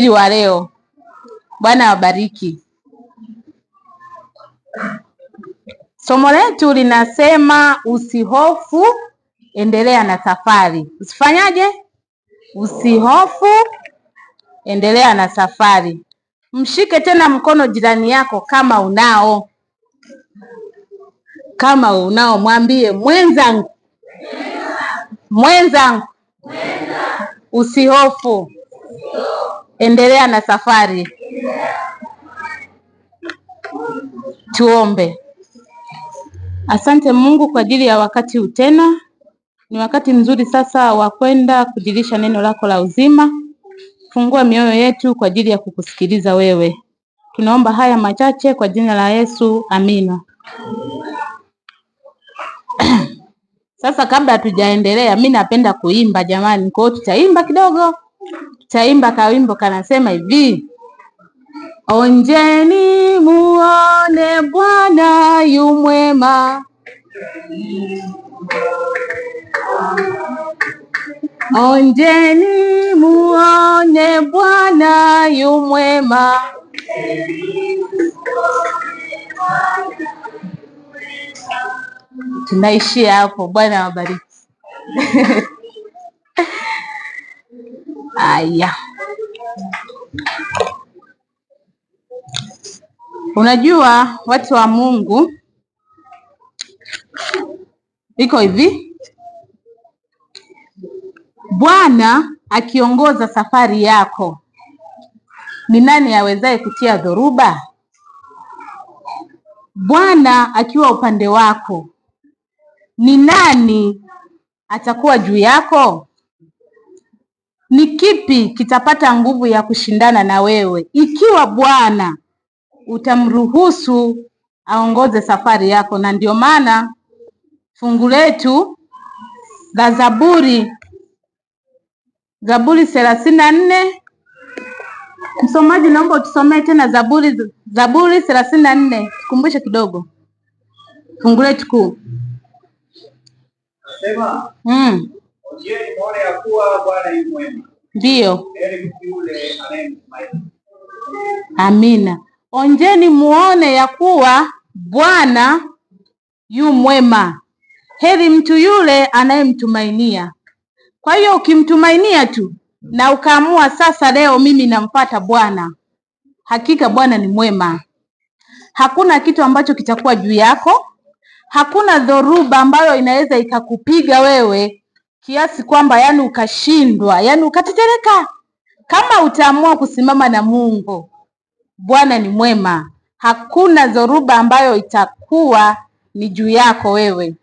Mhubiri wa leo. Bwana awabariki. Somo letu linasema usihofu, endelea na safari. Usifanyaje? Usihofu, endelea na safari. Mshike tena mkono jirani yako kama unao, kama unao, mwambie mwenzangu, mwenzangu, usihofu, endelea na safari. Tuombe. Asante Mungu kwa ajili ya wakati huu tena. Ni wakati mzuri sasa wa kwenda kujilisha neno lako la uzima. Fungua mioyo yetu kwa ajili ya kukusikiliza wewe. Tunaomba haya machache kwa jina la Yesu, amina. Sasa kabla hatujaendelea, mi napenda kuimba jamani, kwa hiyo tutaimba kidogo. Tutaimba kawimbo kanasema hivi: onjeni muone Bwana yu mwema, onjeni muone Bwana yu mwema. Tunaishia hapo. Bwana awabariki. Aya, unajua watu wa Mungu, iko hivi: Bwana akiongoza safari yako, ni nani awezaye kutia dhoruba? Bwana akiwa upande wako, ni nani atakuwa juu yako? Ni kipi kitapata nguvu ya kushindana na wewe ikiwa Bwana utamruhusu aongoze safari yako? Na ndio maana fungu letu la Zaburi, Zaburi 34. Msomaji, naomba utusomee tena Zaburi 34, tukumbushe kidogo fungu letu kuu. Nasema, onjeni muone ya kuwa Bwana yu mwema. Ndiyo. Heri mtu yule anayemtumaini. Amina. Onjeni muone ya kuwa Bwana yu mwema, heri mtu yule anayemtumainia. Kwa hiyo ukimtumainia tu na ukaamua sasa, leo mimi namfuata Bwana, hakika Bwana ni mwema. Hakuna kitu ambacho kitakuwa juu yako, hakuna dhoruba ambayo inaweza ikakupiga wewe kiasi kwamba yani ukashindwa, yani ukatetereka. Kama utaamua kusimama na Mungu, Bwana ni mwema, hakuna dhoruba ambayo itakuwa ni juu yako wewe.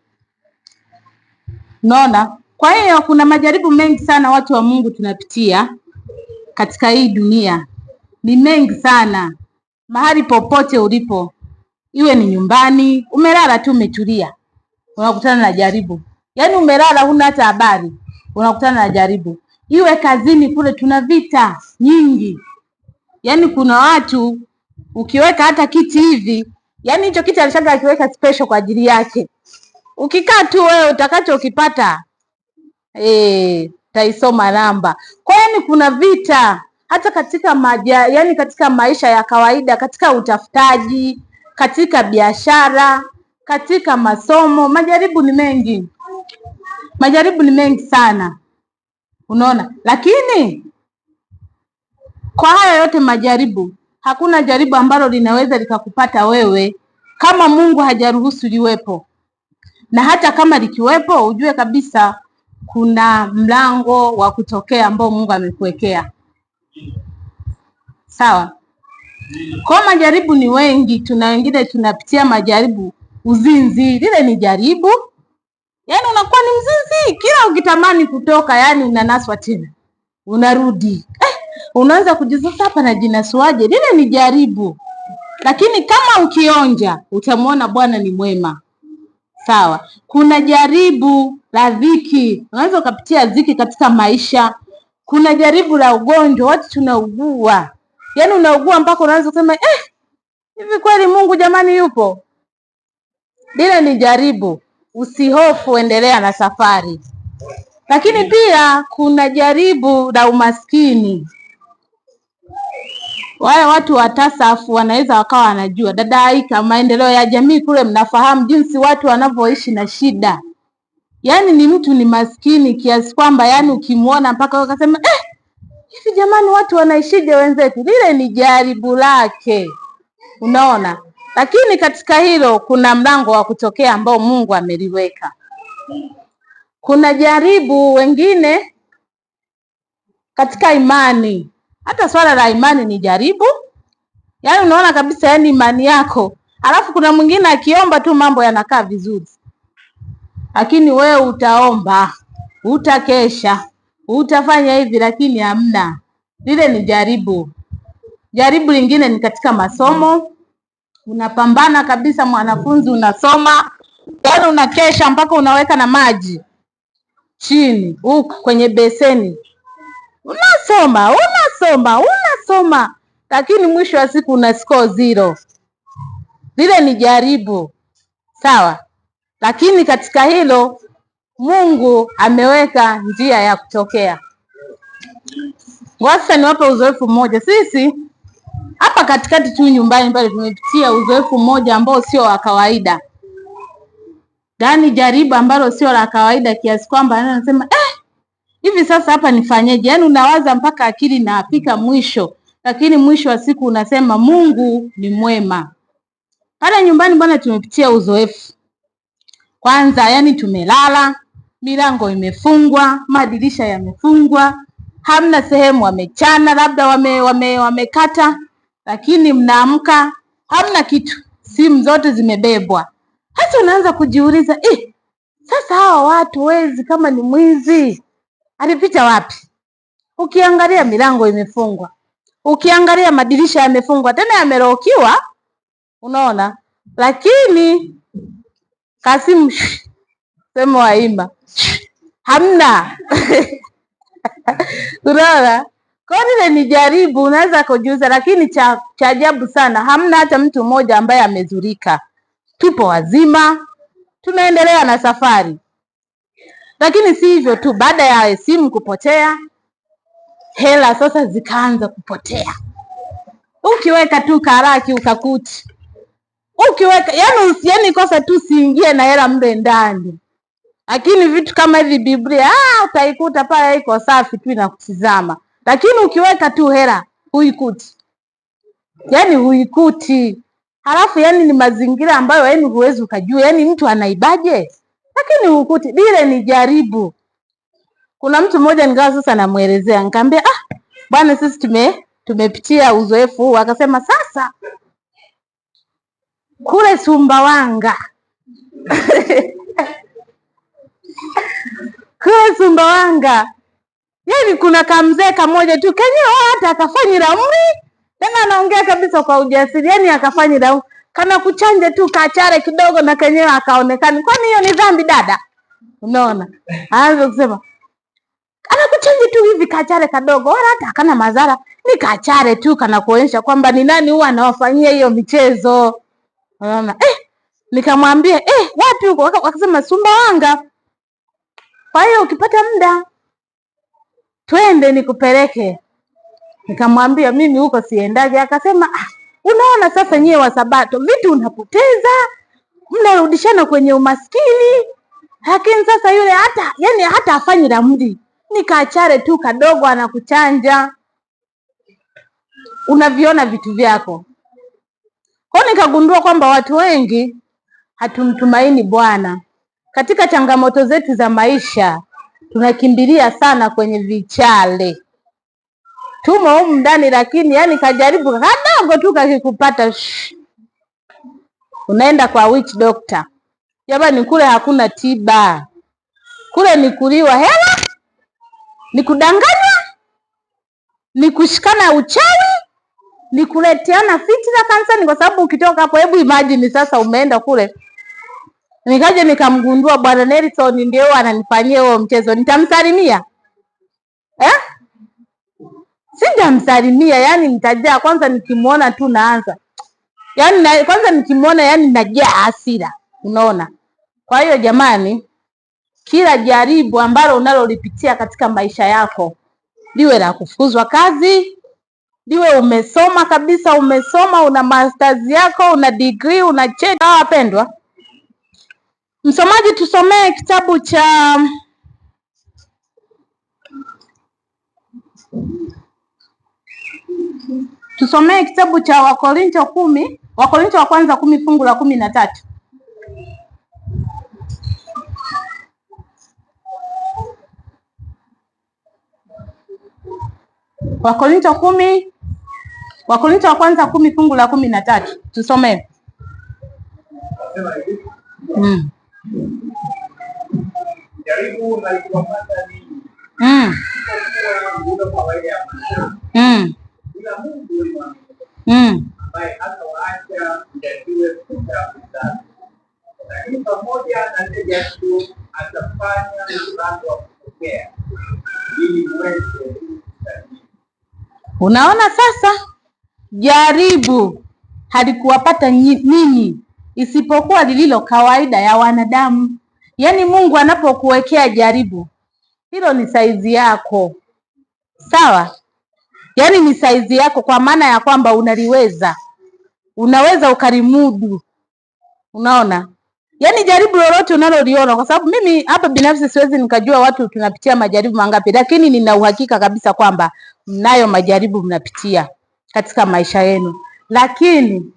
Unaona? Kwa hiyo kuna majaribu mengi sana watu wa Mungu tunapitia katika hii dunia, ni mengi sana. Mahali popote ulipo, iwe ni nyumbani, umelala tu umetulia, unakutana na jaribu. Yaani umelala huna hata habari, unakutana na jaribu. Iwe kazini kule, tuna vita nyingi. Yaani kuna watu ukiweka hata kiti hivi, yaani hicho kiti alishaga akiweka special kwa ajili yake. Ukikaa tu wewe utakachokipata utaisoma namba. Kwa hiyo kuna vita hata katika yaani katika maisha ya kawaida, katika utafutaji, katika biashara, katika masomo, majaribu ni mengi. Majaribu ni mengi sana. Unaona? Lakini kwa haya yote majaribu, hakuna jaribu ambalo linaweza likakupata wewe kama Mungu hajaruhusu liwepo. Na hata kama likiwepo, ujue kabisa kuna mlango wa kutokea ambao Mungu amekuwekea. Sawa? Kwa majaribu ni wengi, tuna wengine tunapitia majaribu. Uzinzi, lile ni jaribu. Yaani unakuwa ni mzinzi, kila ukitamani kutoka, yani unanaswa tena. Unarudi. Unaanza kujizusa hapa na jinasuaje? Lile ni jaribu. Lakini kama ukionja, utamuona Bwana ni mwema. Sawa. Kuna jaribu la dhiki. Unaweza ukapitia dhiki katika maisha. Kuna jaribu la ugonjwa, watu tunaugua. Yaani unaugua mpaka unaanza kusema hivi kweli Mungu jamani yupo? Lile ni jaribu. Usihofu, endelea na safari. Lakini pia kuna jaribu la umaskini. Wale watu wa TASAF wanaweza wakawa wanajua. Dada Aika, maendeleo ya jamii kule, mnafahamu jinsi watu wanavyoishi na shida. Yaani ni mtu ni maskini kiasi kwamba yani ukimwona mpaka ukasema hivi jamani, watu wanaishije wenzetu? Lile ni jaribu lake, unaona. Lakini katika hilo kuna mlango wa kutokea ambao Mungu ameliweka. Kuna jaribu wengine katika imani, hata swala la imani ni jaribu. Yaani unaona kabisa, yani imani yako, alafu kuna mwingine akiomba tu mambo yanakaa vizuri, lakini wewe utaomba, utakesha, utafanya hivi, lakini hamna. Lile ni jaribu. Jaribu lingine ni katika masomo, unapambana kabisa, mwanafunzi unasoma, yaani unakesha mpaka unaweka na maji chini huku kwenye beseni, unasoma unasoma unasoma, lakini mwisho wa siku una score zero. Lile ni jaribu, sawa. Lakini katika hilo Mungu ameweka njia ya kutokea. Sasa niwape uzoefu mmoja. Sisi hapa katikati tu nyumbani pale tumepitia uzoefu mmoja ambao sio wa kawaida, yaani jaribu ambalo sio la kawaida kiasi kwamba anasema hivi sasa hapa nifanyeje? Yaani unawaza mpaka akili inafika mwisho, lakini mwisho wa siku unasema Mungu ni mwema. Pale nyumbani bwana, tumepitia uzoefu kwanza, yani tumelala, milango imefungwa, madirisha yamefungwa, hamna sehemu wamechana, labda wamekata, lakini mnaamka hamna kitu, simu zote zimebebwa. Hasa unaanza kujiuliza, sasa hawa watu wezi, kama ni mwizi alipita wapi? Ukiangalia milango imefungwa, ukiangalia madirisha yamefungwa, tena yamerokiwa, unaona. Lakini Kasimu sema waimba hamna. Unaona, kwa hiyo ni jaribu, unaweza kujiuza, lakini cha ajabu sana hamna hata mtu mmoja ambaye amezurika. Tupo wazima, tunaendelea na safari. Lakini si hivyo tu, baada ya simu kupotea, hela sasa zikaanza kupotea. Ukiweka tu karaki ukakuti, ukiweka yani, yani kosa tu siingie na hela mle ndani. Lakini vitu kama hivi Biblia, utaikuta pale iko safi tu inakutizama. Lakini ukiweka tu hela huikuti, yani huikuti. Halafu yani ni mazingira ambayo yani huwezi ukajua, yani mtu anaibaje, lakini hukuti. Lile ni jaribu. Kuna mtu mmoja nikawa sasa namuelezea, nikamwambia bwana, sisi tumepitia uzoefu huu. Akasema sasa kule Sumbawanga kule Sumbawanga yani kuna kamzee kamoja tu kenyewe hata akafanyi ramli, tena anaongea kabisa kwa ujasiri, yani akafanyi ramli, kana kuchanja tu kachare kidogo na kenyewe akaonekana. Kwani hiyo ni dhambi dada? Unaona, aanze kusema anakuchanja tu hivi kachare kadogo, wala hata hakana madhara, ni kachare tu kana kuonyesha kwamba ni nani huwa anawafanyia hiyo michezo. Unaona, nikamwambia wapi huko? Wakasema Sumbawanga. Kwa hiyo ukipata muda twende nikupeleke. Nikamwambia mimi huko siendaje. Akasema unaona sasa nyie wa Sabato vitu unapoteza, mnarudishana kwenye umaskini. Lakini sasa yule hata yani hata afanyi ramli, ni kachare tu kadogo anakuchanja, unaviona vitu vyako. Kwa nikagundua kwamba watu wengi hatumtumaini Bwana katika changamoto zetu za maisha. Tunakimbilia sana kwenye vichale, tumo humu ndani, lakini yani kajaribu kadogo tu kakikupata, unaenda kwa witch doctor. Jamani, kule hakuna tiba, kule ni kuliwa hela, ni kudanganywa, ni kushikana uchawi, ni kuleteana fitina kanisani. Kwa sababu ukitoka hapo, hebu imagine sasa umeenda kule. Nikaja nikamgundua Bwana Nelson ndio ananifanyia huo mchezo, nitamsalimia Sijamsalimia, yani nitajaa kwanza, nikimuona tu naanza yani kwanza nikimuona yani najaa hasira, unaona. Kwa hiyo jamani, kila jaribu ambalo unalolipitia katika maisha yako, liwe la kufukuzwa kazi, Liwe umesoma kabisa, umesoma, una masters yako, una degree, una cheti. Hawa wapendwa, msomaji, tusomee kitabu cha Wakorinto 10, Wakorinto wa kwanza 10 fungu la 13. Wakorinto 10, Wakorinto wa kwanza 10 fungu la 13. Tusomee. Jaribu halikuwapata ninyi. Isipokuwa kawaida ya mwanadamu. Ila Mungu ni mwaminifu, ambaye hatawaacha mjaribiwe kupita uwezo. Lakini pamoja na lile jaribu atafanya mlango wa kutokea ili muweze kustahimili. Unaona sasa, jaribu halikuwapata ninyi isipokuwa lililo kawaida ya wanadamu. Yaani Mungu anapokuwekea jaribu, hilo ni saizi yako. Sawa? Yaani ni saizi yako kwa maana ya kwamba unaliweza. Unaweza ukalimudu. Unaona? Yaani jaribu lolote unaloliona, kwa sababu mimi hapa binafsi siwezi nikajua watu tunapitia majaribu mangapi, lakini nina uhakika kabisa kwamba mnayo majaribu mnapitia katika maisha yenu. Lakini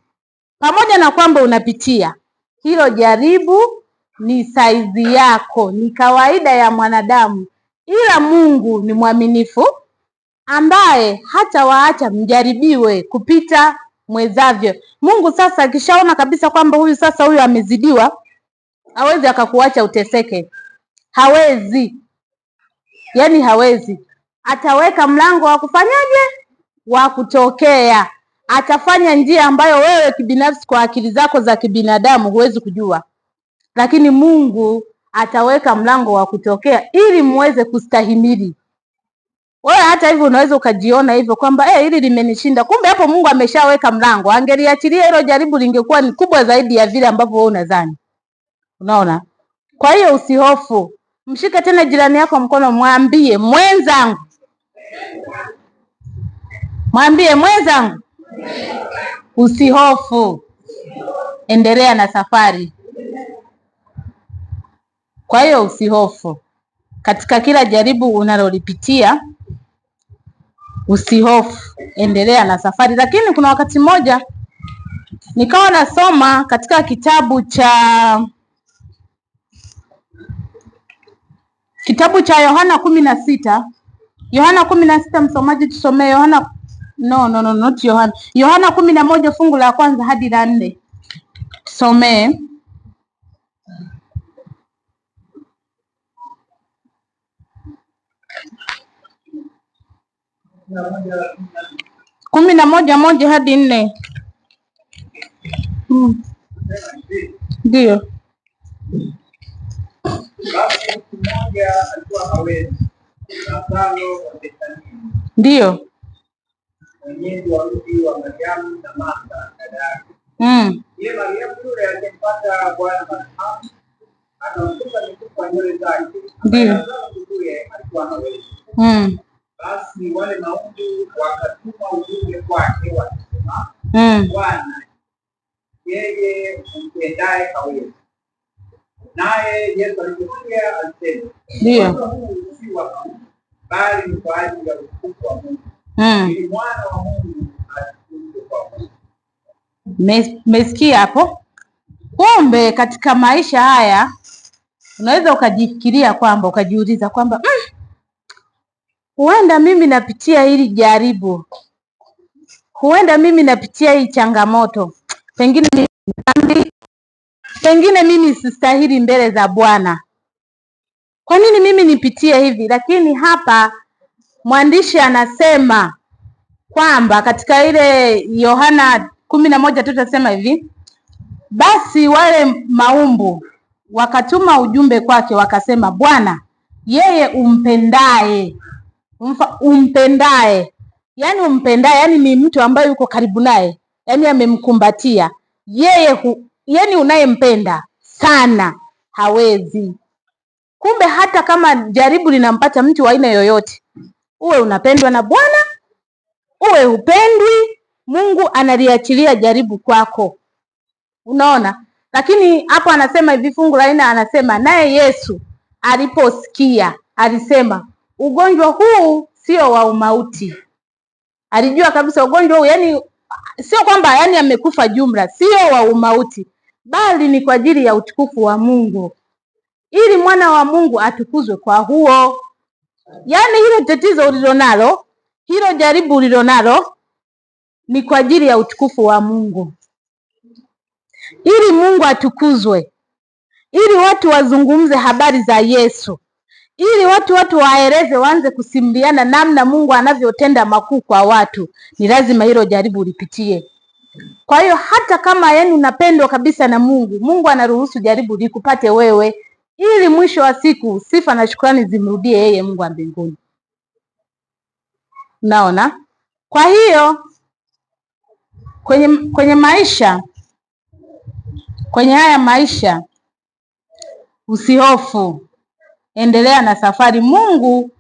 pamoja na kwamba unapitia hilo jaribu, ni saizi yako, ni kawaida ya mwanadamu, ila Mungu ni mwaminifu ambaye hata waacha mjaribiwe kupita mwezavyo. Mungu sasa akishaona kabisa kwamba huyu sasa huyu amezidiwa, hawezi akakuacha uteseke. Hawezi. Yaani hawezi. Ataweka mlango wa kufanyaje? Wa kutokea. Atafanya njia ambayo wewe kibinafsi kwa akili zako za kibinadamu huwezi kujua. Lakini Mungu ataweka mlango wa kutokea ili muweze kustahimili. Wewe hata hivyo unaweza ukajiona hivyo kwamba hili limenishinda. Kumbe hapo Mungu ameshaweka mlango. Angeliachilia hilo jaribu lingekuwa ni kubwa zaidi ya vile ambavyo wewe unadhani. Unaona? Kwa hiyo usihofu. Mshike tena jirani yako mkono, mwambie mwenzangu. Mwambie mwenzangu, usihofu. Endelea na safari. Kwa hiyo usihofu. Katika kila jaribu unalolipitia, usihofu, endelea na safari. Lakini kuna wakati mmoja nikawa nasoma katika kitabu cha Yohana 16. Yohana 16, msomaji tusomee Yohana. No, not Yohana. Yohana 11 fungu la 1 hadi la 4. Tusomee. 11:1 hadi 4. Ndio. Basi mtu mmoja alikuwa hawezi, Lazaro wa Bethania, Ndio. mwenyeji wa mji wa Mariamu na Martha dada yake. Yeye Mariamu yule alimpata Bwana marhamu, akamsuka miguu kwa nywele zake. Ndio. Lazaro nduguye alikuwa hawezi. Basi wale maundi wakatuma ujumbe kwake wakisema, Bwana, yeye umpendaye hawezi. Naye Yesu aliposikia alisema, Ndio. huu si wa mauti, bali ni kwa ajili ya utukufu wa Mungu, ili mwana wa Mungu atukuzwe kwa Mungu. Mmesikia hapo? Kumbe katika maisha haya unaweza ukajifikiria kwamba ukajiuliza kwamba huenda mimi napitia hili jaribu, huenda mimi napitia hii changamoto, pengine mimi sistahili mbele za Bwana, kwa nini mimi nipitie hivi? Lakini hapa mwandishi anasema kwamba katika ile Yohana 11 tutasema hivi, basi wale maumbu wakatuma ujumbe kwake wakasema, Bwana, yeye umpendaye, umpendaye, yani umpendaye, yani ni mtu ambaye yuko karibu naye, yani amemkumbatia yeye, yani unayempenda sana hawezi. Kumbe hata kama jaribu linampata mtu wa aina yoyote, uwe unapendwa na Bwana, uwe hupendwi, Mungu analiachilia jaribu kwako. Unaona? Lakini hapo anasema hivi, fungu la 4 anasema naye Yesu aliposikia alisema, ugonjwa huu sio wa umauti. Alijua kabisa ugonjwa huu, yani sio kwamba yani amekufa jumla, sio wa umauti, bali ni kwa ajili ya utukufu wa Mungu, ili mwana wa Mungu atukuzwe kwa huo. Yaani hilo tatizo ulilonalo, hilo jaribu ulilonalo ni kwa ajili ya utukufu wa Mungu, ili Mungu atukuzwe, ili watu wazungumze habari za Yesu, ili watu waeleze, waanze kusimuliana namna Mungu anavyotenda makuu kwa watu. Ni lazima hilo jaribu ulipitie. Kwa hiyo hata kama yani unapendwa kabisa na Mungu, Mungu anaruhusu jaribu likupate wewe, ili mwisho wa siku sifa na shukrani zimrudie yeye Mungu wa mbinguni. Unaona? Kwa hiyo kwenye maisha, kwenye haya maisha, usihofu, endelea na safari. Mungu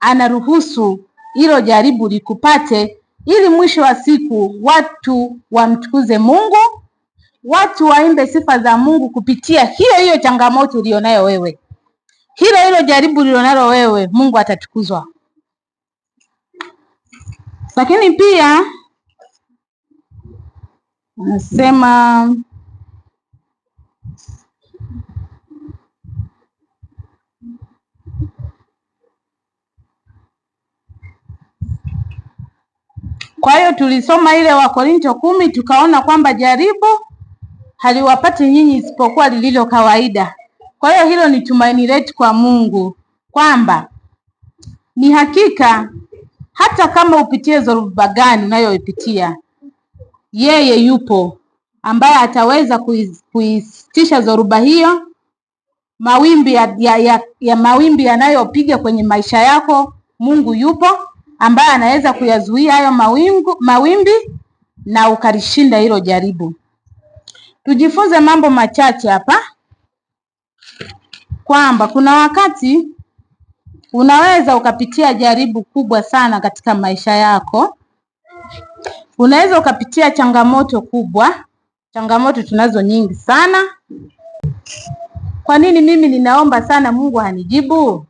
anaruhusu hilo jaribu likupate, ili mwisho wa siku watu wamtukuze Mungu, watu waimbe sifa za Mungu kupitia hiyo hiyo changamoto ulionayo wewe, hilo hilo jaribu ulilonalo wewe, Mungu atatukuzwa. Lakini pia nasema kwa hiyo tulisoma ile Wakorinto 10 tukaona kwamba jaribu haliwapati nyinyi isipokuwa lililo kawaida. Kwa hiyo hilo ni tumaini letu kwa Mungu, kwamba ni hakika hata kama upitie dhoruba gani unayoipitia, yeye yupo ambaye ataweza kuisitisha dhoruba hiyo, mawimbi ya mawimbi yanayopiga kwenye maisha yako. Mungu yupo ambaye anaweza kuyazuia hayo mawimbi na ukalishinda hilo jaribu. Tujifunze mambo machache hapa, kwamba kuna wakati unaweza ukapitia jaribu kubwa sana katika maisha yako. Unaweza ukapitia changamoto kubwa. Changamoto tunazo nyingi sana. Kwa nini mimi ninaomba sana Mungu hanijibu?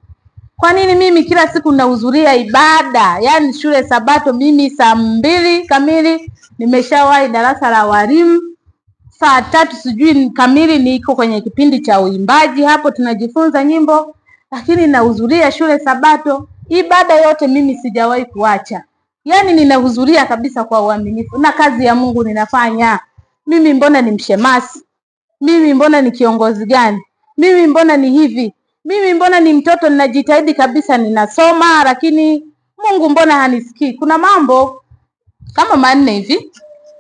Kwa nini mimi kila siku nahudhuria ibada, yaani shule Sabato, mimi saa 2 kamili nimeshawahi darasa la walimu, saa 3 sijui kamili niko kwenye kipindi cha uimbaji, hapo tunajifunza nyimbo, lakini nahudhuria shule Sabato, ibada yote mimi sijawahi kuacha. Yaani ninahudhuria kabisa kwa uaminifu na kazi ya Mungu ninafanya. Mimi mbona ni mshemasi? Mimi mbona ni kiongozi gani? Mimi mbona ni hivi? Mimi mbona ni mtoto ninajitahidi kabisa ninasoma, lakini Mungu mbona hanisikii? Kuna mambo kama 4 hivi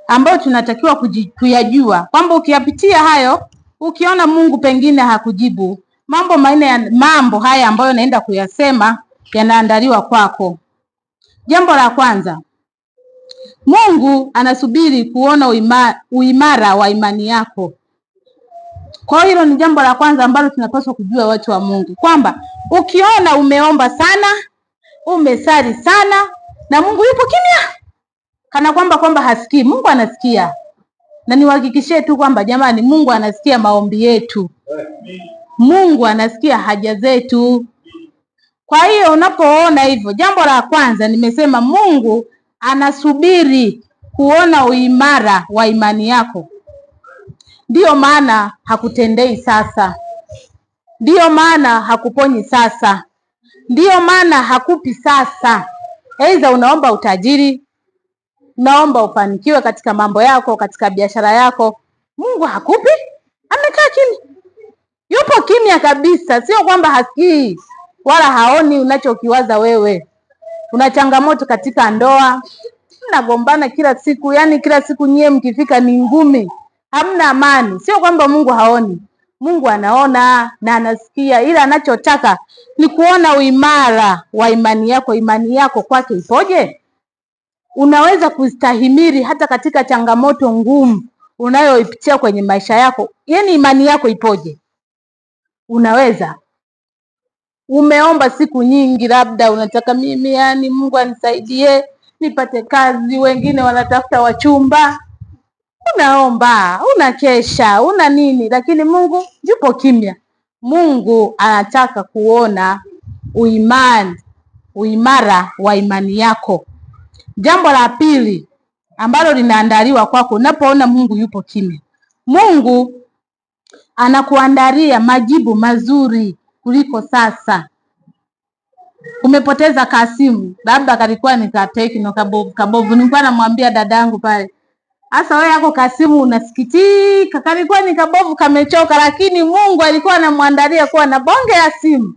ambayo tunatakiwa kuyajua, kwamba ukiyapitia hayo, ukiona Mungu pengine hakujibu, mambo 4 mambo haya ambayo naenda kuyasema yanaandaliwa kwako. Jambo la kwanza, Mungu anasubiri kuona uimara wa imani yako. Kwa hiyo hilo ni jambo la kwanza ambalo tunapaswa kujua watu wa Mungu, kwamba ukiona umeomba sana, umesali sana na Mungu yupo kimya, kana kwamba hasikii, Mungu anasikia. Na niwahakikishie tu kwamba jamani, Mungu anasikia maombi yetu. Mungu anasikia haja zetu. Kwa hiyo unapoona hivyo, jambo la kwanza nimesema Mungu anasubiri kuona uimara wa imani yako. Ndiyo maana hakutendei sasa. Ndiyo maana hakuponyi sasa. Ndiyo maana hakupi sasa. Aidha unaomba utajiri, unaomba ufanikiwe katika mambo yako, katika biashara yako, Mungu hakupi? Amekaa kimya. Yupo kimya kabisa, sio kwamba hasikii wala haoni unachokiwaza wewe. Una changamoto katika ndoa, mnagombana kila siku, yani kila siku nyie mkifika ni ngumi, hamna amani. Sio kwamba Mungu haoni. Mungu anaona na anasikia, ila anachotaka ni kuona uimara wa imani yako. Imani yako kwake ipoje? Unaweza kustahimili hata katika changamoto ngumu unayoipitia kwenye maisha yako? Yani imani yako ipoje? Unaweza. Umeomba siku nyingi, labda unataka mimi, yani Mungu anisaidie nipate kazi, wengine wanatafuta wachumba, unaomba, unakesha, una nini, lakini Mungu yupo kimya. Mungu anataka kuona uimani, uimara wa imani yako. Jambo la pili ambalo linaandaliwa kwako unapoona Mungu yupo kimya, Mungu anakuandalia majibu mazuri kuliko sasa. Umepoteza kasimu, labda kalikuwa ni ka Tecno kabovu kabovu. Nilikuwa namwambia dadangu pale, hasa wewe yako kasimu unasikitika, kalikuwa ni kabovu kamechoka, lakini Mungu alikuwa anamwandalia kuwa na bonge ya simu.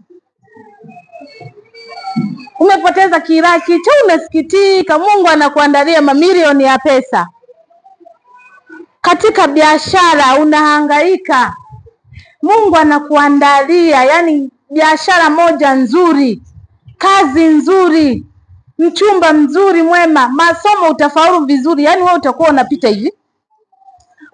Umepoteza kiraki tu, unasikitika, Mungu anakuandalia mamilioni ya pesa. Katika biashara unahangaika, Mungu anakuandalia yani biashara moja nzuri, kazi nzuri, mchumba mzuri mwema, masomo utafaulu vizuri. Yani wewe utakuwa unapita hivi,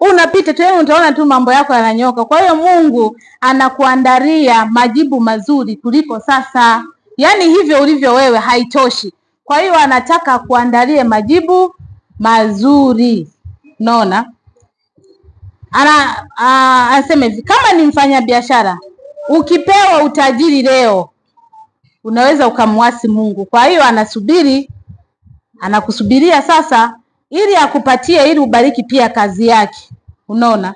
unapita tu, yani utaona tu mambo yako yananyoka. Kwa hiyo Mungu anakuandalia majibu mazuri kuliko sasa. Yani hivyo ulivyo wewe haitoshi. Kwa hiyo anataka kuandalie majibu mazuri. Unaona? Anasema hivi, kama ni mfanyabiashara, ukipewa utajiri leo unaweza ukamwasi Mungu. Kwa hiyo anasubiri, anakusubiria sasa ili akupatie, ili ubariki pia kazi yake. Unaona?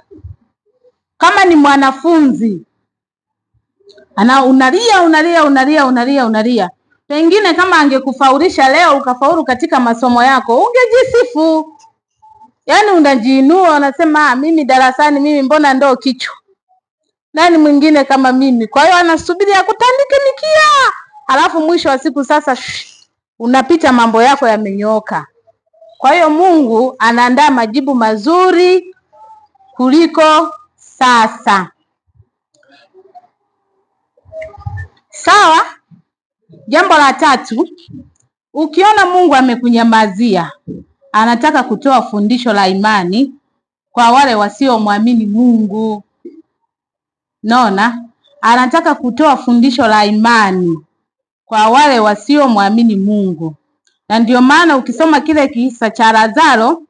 Kama ni mwanafunzi unalia unalia unalia unalia unalia, pengine kama angekufaulisha leo ukafaulu katika masomo yako ungejisifu. Yaani unajiinua unasema, mimi darasani, mimi mbona ndo kichwa, nani mwingine kama mimi? Kwa hiyo anasubiri akutandike mikia, halafu mwisho wa siku sasa unapita, mambo yako yamenyooka. Kwa hiyo Mungu anaandaa majibu mazuri kuliko sasa. Sawa? Jambo la tatu, ukiona Mungu amekunyamazia, anataka kutoa fundisho la imani kwa wale wasiomwamini Mungu. Naona anataka kutoa fundisho la imani kwa wale wasiomwamini Mungu, na ndio maana ukisoma kile kisa cha Lazaro,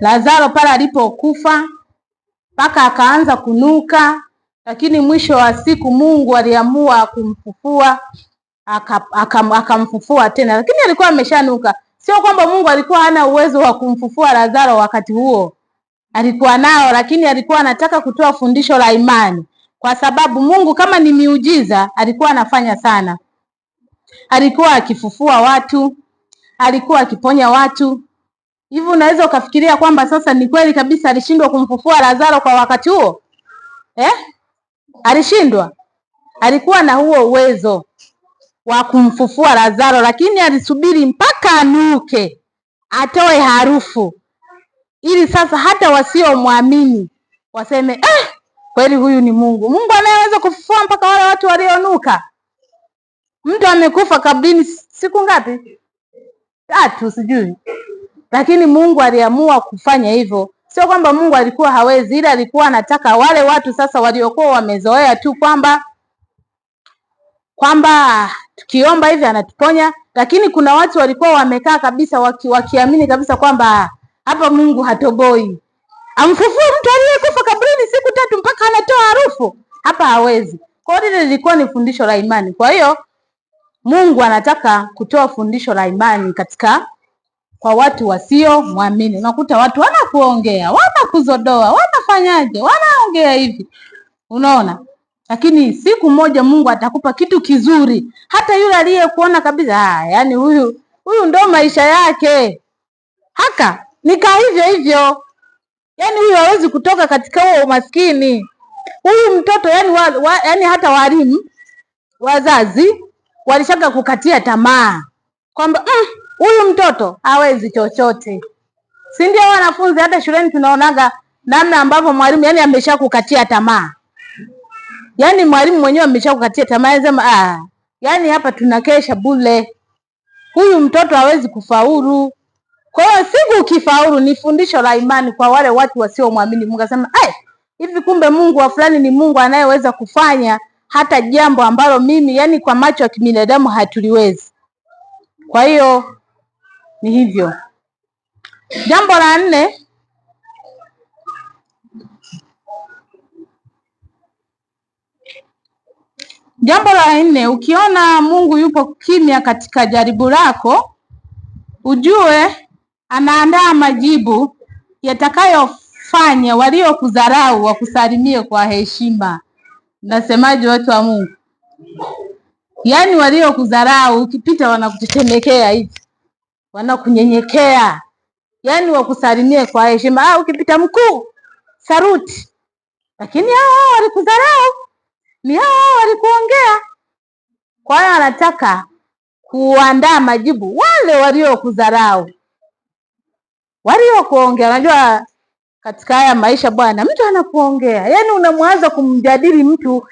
Lazaro pale alipokufa mpaka akaanza kunuka, lakini mwisho wa siku Mungu aliamua kumfufua, akamfufua tena, lakini alikuwa ameshanuka. Sio kwamba Mungu alikuwa hana uwezo wa kumfufua Lazaro wakati huo, alikuwa nao, lakini alikuwa anataka kutoa fundisho la imani, kwa sababu Mungu kama ni miujiza alikuwa anafanya sana. Alikuwa akifufua watu, alikuwa akiponya watu. Hivi unaweza ukafikiria kwamba sasa ni kweli kabisa alishindwa kumfufua Lazaro kwa wakati huo? Alishindwa? Alikuwa na huo uwezo wa kumfufua Lazaro, lakini alisubiri mpaka anuke, atoe harufu, ili sasa hata wasiomwamini waseme, kweli huyu ni Mungu. Mungu anayeweza kufufua mpaka wale watu walionuka. Mtu amekufa kaburini siku ngapi? 3 sijui. Lakini Mungu aliamua kufanya hivyo. Sio kwamba Mungu alikuwa hawezi, ila alikuwa anataka wale watu sasa waliokuwa wamezoea tu kwamba tukiomba hivi anatuponya, lakini kuna watu walikuwa wamekaa kabisa wakiamini kabisa kwamba hapa Mungu hatoboi. Amfufue mtu aliyekufa kaburini siku 3 mpaka anatoa harufu, hapa hawezi. Kwa hiyo lilikuwa ni fundisho la imani. Kwa hiyo Mungu anataka kutoa fundisho la imani katika kwa watu wasio muamini. Unakuta watu wanakuongea, wanakuzodoa, wanafanyaje, wanaongea hivi. Unaona? Lakini siku moja Mungu atakupa kitu kizuri. Hata yule aliyekuona kabisa, yani huyu ndo maisha yake. Haka nika hivyo hivyo. Yani huyu hawezi kutoka katika huo umaskini. Huyu mtoto yani, yani hata walimu, wazazi walishaka kukatia tamaa kwamba huyu mtoto hawezi chochote. Si ndio wanafunzi hata shuleni tunaonaga namna ambavyo mwalimu yani ameshakukatia tamaa. Yani mwalimu mwenyewe ameshakukatia tamaa, anasema yani hapa tunakesha bure. Huyu mtoto hawezi kufaulu. Kwa hiyo siku ukifaulu ni fundisho la imani kwa wale watu wasiomwamini Mungu. Anasema, hivi kumbe Mungu wa fulani ni Mungu anayeweza kufanya hata jambo ambalo mimi, yani kwa macho ya kibinadamu hatuliwezi. Kwa hiyo ni hivyo. Jambo la nne, ukiona Mungu yupo kimya katika jaribu lako, ujue anaandaa majibu yatakayofanya waliokudharau wakusalimie kwa heshima. Nasemaje watu wa Mungu? Yaani waliokudharau ukipita wanakutetemekea hivi, wanakunyenyekea, yaani wakusalimie kwa heshima. Ah, ukipita mkuu, saruti. Lakini hao walikudharau, ni hao walikuongea. Kwa hiyo anataka kuandaa majibu wale waliokudharau, waliokuongea. Unajua katika haya maisha bwana, mtu anakuongea, yaani unamwanza kumjadili mtu,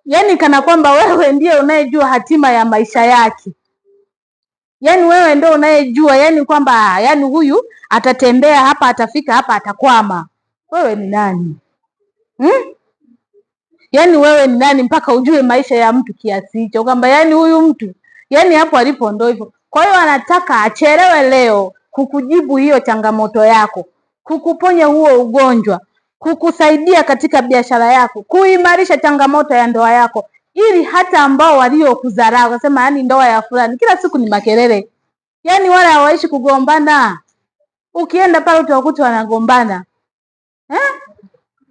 yaani kana kwamba wewe ndiye unayejua hatima ya maisha yake, yaani wewe ndio unayejua, yaani kwamba yaani huyu atatembea hapa, atafika hapa, atakwama. Wewe ni nani? Yaani wewe ni nani mpaka ujue maisha ya mtu kiasi hicho, kwamba yaani huyu mtu yaani hapo alipo ndio hivyo. Kwa hiyo anataka achelewe leo kukujibu hiyo changamoto yako, kukuponya huo ugonjwa, kukusaidia katika biashara yako, kuimarisha changamoto ya ndoa yako, ili hata ambao waliokudharau wasema yaani ndoa ya fulani kila siku ni makelele, yaani wala hawaishi kugombana, ukienda pale utawakuta wanagombana.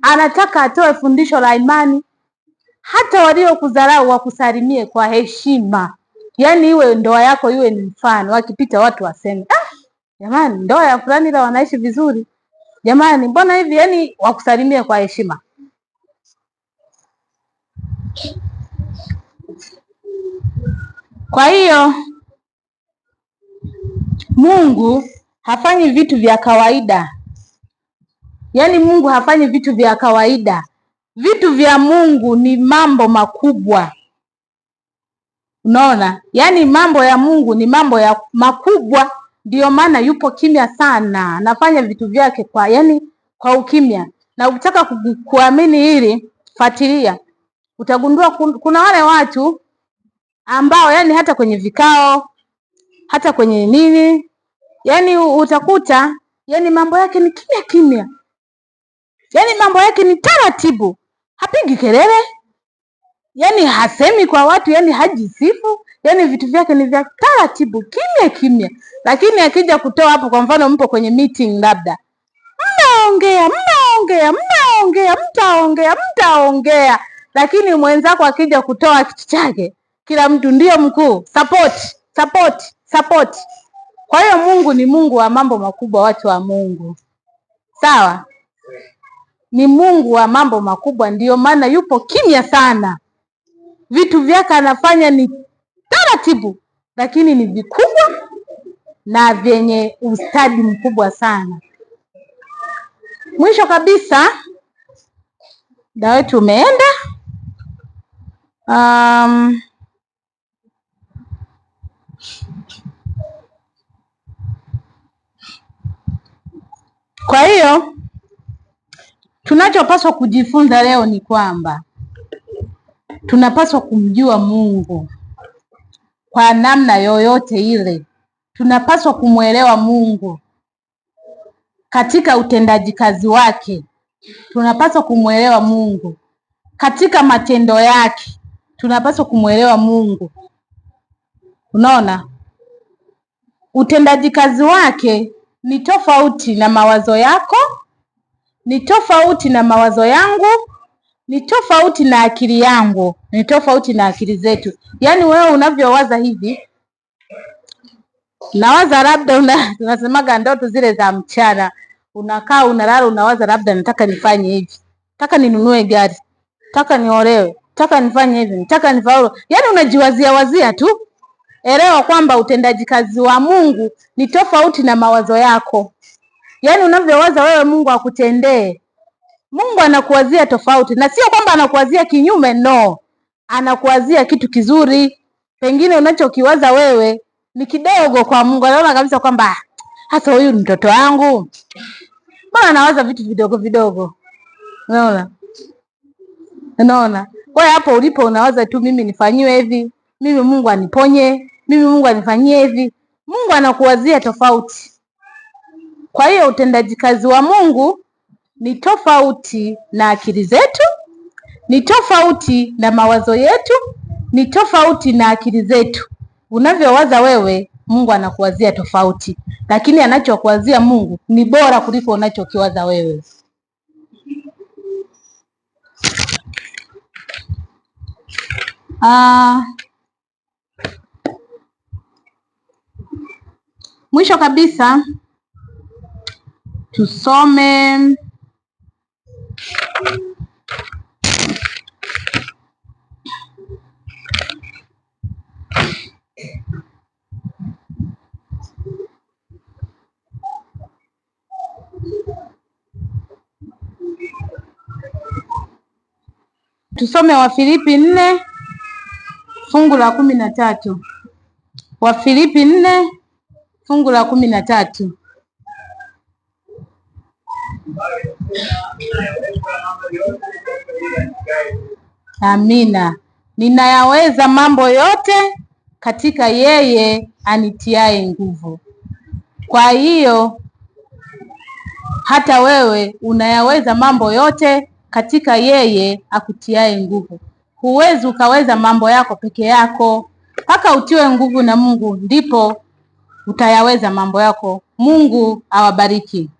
Anataka atoe fundisho la imani, hata waliokudharau wakusalimie kwa heshima. Yaani iwe ndoa yako iwe ni mfano, wakipita watu waseme, ah, jamani ndoa ya fulani ila wanaishi vizuri, jamani mbona hivi, yaani wakusalimie kwa heshima. Kwa hiyo Mungu hafanyi vitu vya kawaida. Yaani Mungu hafanyi vitu vya kawaida. Vitu vya Mungu ni mambo makubwa. Unaona? Yaani mambo ya Mungu ni mambo ya makubwa, ndio maana yupo kimya sana. Anafanya vitu vyake kwa yani kwa ukimya. Na ukitaka kuamini hili, fuatilia. Utagundua kuna wale watu ambao yani hata kwenye vikao, hata kwenye nini, yani utakuta yani mambo yake ni kimya kimya. Yaani mambo yake ni taratibu, hapigi kelele, yaani hasemi kwa watu, yaani hajisifu, yaani vitu vyake ni vya taratibu, kimya kimya. Lakini akija kutoa hapo, kwa mfano mpo kwenye meeting labda, mnaongea mnaongea mnaongea mtaongea mtaongea, lakini mwenzako akija kutoa kitu chake, kila mtu ndio mkuu, support support support. Kwa hiyo Mungu ni Mungu wa mambo makubwa, watu wa Mungu, sawa? Ni Mungu wa mambo makubwa, ndiyo maana yupo kimya sana. Vitu vyake anafanya ni taratibu, lakini ni vikubwa na vyenye ustadi mkubwa sana. Mwisho kabisa, muda wetu umeenda. Kwa hiyo tunachopaswa kujifunza leo ni kwamba tunapaswa kumjua Mungu kwa namna yoyote ile. Tunapaswa kumwelewa Mungu katika utendaji kazi wake. Tunapaswa kumwelewa Mungu katika matendo yake. Tunapaswa kumwelewa Mungu. Unaona? Utendaji kazi wake ni tofauti na mawazo yako, ni tofauti na mawazo yangu, ni tofauti na akili yangu, ni tofauti na akili zetu. Yaani wewe unavyowaza hivi, nawaza labda tunasemaga ndoto zile za mchana, unakaa unalala unawaza labda nataka nifanye hivi, nataka ninunue gari, nataka niolewe, nataka nifanye hivi, nataka nifaulu. Yaani unajiwazia wazia tu. Elewa kwamba utendaji kazi wa Mungu ni tofauti na mawazo yako. Yaani unavyowaza wewe Mungu akutendee, Mungu anakuwazia tofauti, na sio kwamba anakuwazia kinyume, no. Anakuwazia kitu kizuri. Pengine unachokiwaza wewe ni kidogo kwa Mungu. Anaona kabisa kwamba hasa huyu ni mtoto wangu, mbona anawaza vitu vidogo vidogo. Unaona? Unaona? Kwa hiyo hapo ulipo unawaza tu, mimi nifanyiwe hivi, mimi Mungu aniponye, mimi Mungu anifanyie hivi. Mungu anakuwazia tofauti. Kwa hiyo utendaji kazi wa Mungu ni tofauti na akili zetu, ni tofauti na mawazo yetu, ni tofauti na akili zetu. Unavyowaza wewe, Mungu anakuwazia tofauti, lakini anachokuwazia Mungu ni bora kuliko unachokiwaza wewe. Ah, mwisho kabisa tusome Wafilipi 4 fungu la 13. Wafilipi 4 fungu la 13. Amina. Ninayaweza mambo yote katika yeye anitiaye nguvu. Kwa hiyo hata wewe unayaweza mambo yote katika yeye akutiaye nguvu. Huwezi ukaweza mambo yako peke yako, mpaka utiwe nguvu na Mungu, ndipo utayaweza mambo yako. Mungu awabariki.